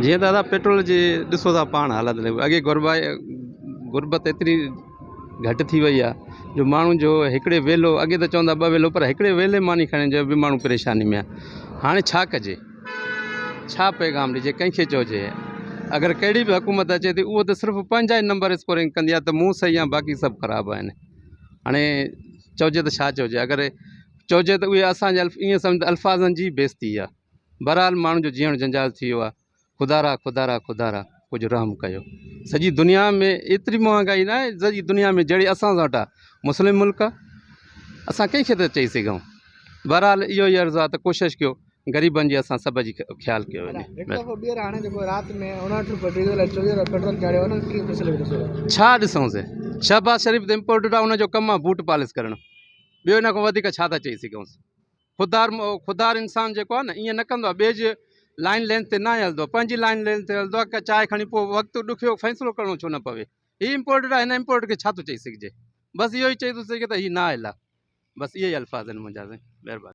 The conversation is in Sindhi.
جيئن ته ادا پيٽرول جي ڏسو ٿا پاڻ حالت اڳي غربائي غربت ايتري گهٽ ٿي وئي آهي جو ماڻهو جو هڪڙي ويلو اڳي ته چوندا ٻه ويلو پر هڪڙي ويلي ماني کائڻ جو به ماڻهو پريشاني ۾ آهي هاڻي ڇا ڪجي ڇا پيغام ڏجي ڪنهن کي چئجي اگر ڪهڙي به حڪومت اچي ٿي اهو ته صرف پنهنجا ئي نمبر اسڪورنگ ڪندي آهي ته مون صحيح آهيان باقي سڀ خراب آهن هاڻي چئجي ته ڇا چئجي اگر چئجي ته اهي اسانجا ائين سمجهه ته الفاظن جي بيستي آهي بهرحال ماڻهن جو جيئڻ جنجال ٿي ويو آهي خدارا خدارا خدارا ڪجهه رحم ڪيو سڄي دنيا ۾ ايتري مهانگائي نه آهي سڄي دنيا ۾ جهڙي اسان وٽ آهي مسلم ملڪ آهي اسان ڪنهن کي ٿا چئي سگهون بهرحال اهو ئي عرض آهي ته ڪوشش ڪيو غريبن جي اسان سڀ جي خيال ڪيو وڃي ڇا ڏسون سي شهباز شريف ته امپورٽڊ آهي ان جو ڪم آهي بوٽ پالش ڪرڻ ٻيو ان کان وڌيڪ ڇا ٿا چئي سگهون خوددار خوددار انسان جيڪو آهي نه ائين نه ڪندو آهي ٻئي جي لائن لينٿ تي ناهي هلندو پنهنجي لائن لينٿ تي هلندو آهي چاهي کڻي پوء وقت ڏکيو فيصلو ڪرڻو ڇو نه پوي هي امپورٽڊ آهي هن امپورٽ کي ڇا ٿو چئي سگهجي بس اهو ئي چئي ٿو سگهي ته هي نااهل آهي بس اهي ئي الفاظ آهن منهنجا سائين مهرباني.